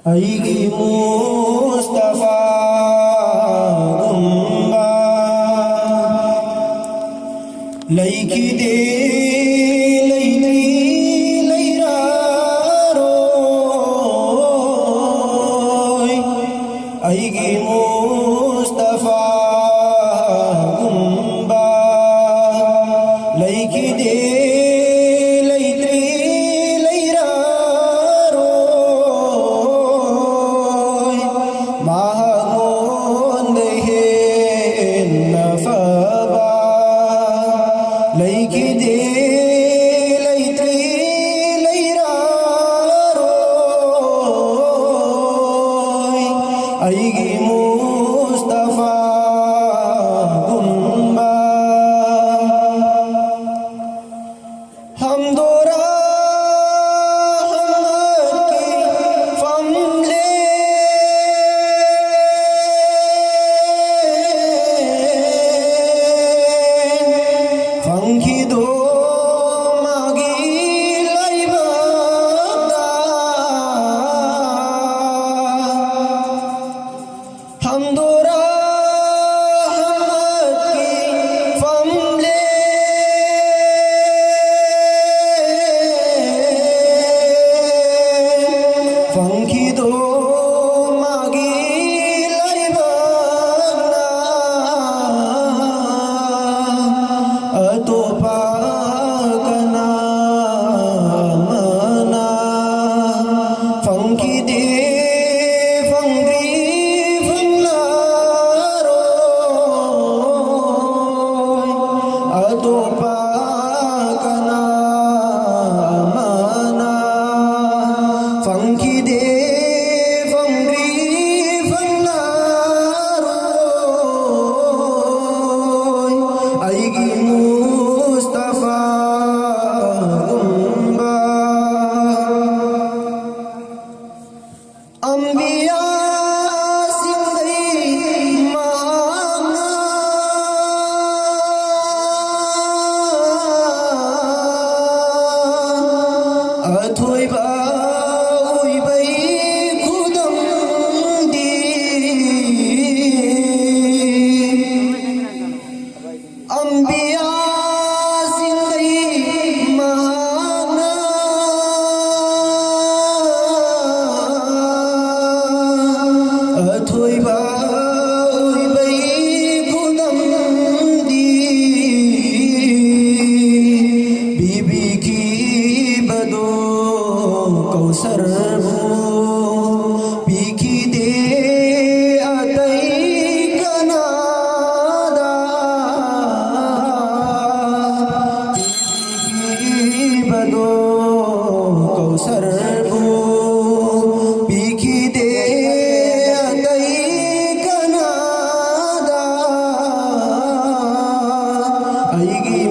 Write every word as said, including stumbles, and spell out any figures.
ꯑꯩꯒꯤ ꯃꯨꯁꯇꯐꯥꯒꯨꯝꯕ ꯂꯩꯈꯤꯗꯦ, ꯂꯩꯇ꯭ꯔꯤ, ꯂꯩꯔꯔꯣꯏ꯫ ꯑꯩꯒꯤ ꯃꯨꯁꯇꯐꯥꯒꯨꯝꯕ ꯂꯩꯈꯤꯗꯦ, ꯂꯩꯇ꯭ꯔꯤ, ꯂꯩꯔꯔꯣꯏ꯫ ꯃꯉꯣꯟꯗ ꯍꯦꯟꯅ ꯐꯕ ꯂꯩꯈꯤꯗꯦ, ꯂꯩꯇ꯭ꯔꯤ, ꯂꯩꯔꯔꯣꯏ꯫ ꯑꯩꯒꯤ ꯃꯨꯁꯇꯐꯥꯒꯨꯝꯕ ꯍꯝꯗꯣꯔꯥ ꯑꯍꯃꯗꯀꯤ ꯐꯝꯂꯦ ꯐꯪꯈꯤꯗꯣ ꯃꯥꯒꯤ ꯂꯩꯕꯥꯛꯇ꯫ ꯍꯝꯗꯣꯔꯥ ꯑꯍꯃꯗꯀꯤ ꯐꯝꯂꯦ ꯐꯪꯈꯤꯗꯣ ꯃꯥꯒꯤ ꯂꯩꯕꯥꯛꯅ꯫ ꯑꯇꯣꯞꯄ ꯀꯅꯥ ꯑꯃꯅ ꯐꯪꯈꯤꯗꯦ, ꯐꯪꯗ꯭ꯔꯤ, ꯐꯪꯂꯔꯣꯏ꯫ ꯑꯇꯣꯞꯄ ꯀꯅꯥ ꯑꯃꯅ ꯐꯪꯈꯤꯗꯦ, ꯐꯪꯗ꯭ꯔꯤ, ꯐꯪꯂꯔꯣꯏ꯫ ꯑꯩꯒꯤ ꯃꯨꯁꯇꯐꯥꯒꯨꯝꯕ꯫ ꯑꯝꯕꯤꯌꯥꯁꯤꯡꯗꯩ ꯃꯍꯥꯛꯅ ꯑꯊꯣꯏꯕ ꯑꯣꯏꯕ ꯄꯤꯈꯤꯗꯦ ꯑꯇꯩ ꯀꯅꯥꯗ꯫ ꯄꯤꯈꯤꯕꯗꯣ ꯀꯧꯁꯔꯕꯨ ꯄꯤꯈꯤꯗꯦ ꯑꯇꯩ ꯀꯅꯥꯗ꯫ ꯑꯩꯒꯤ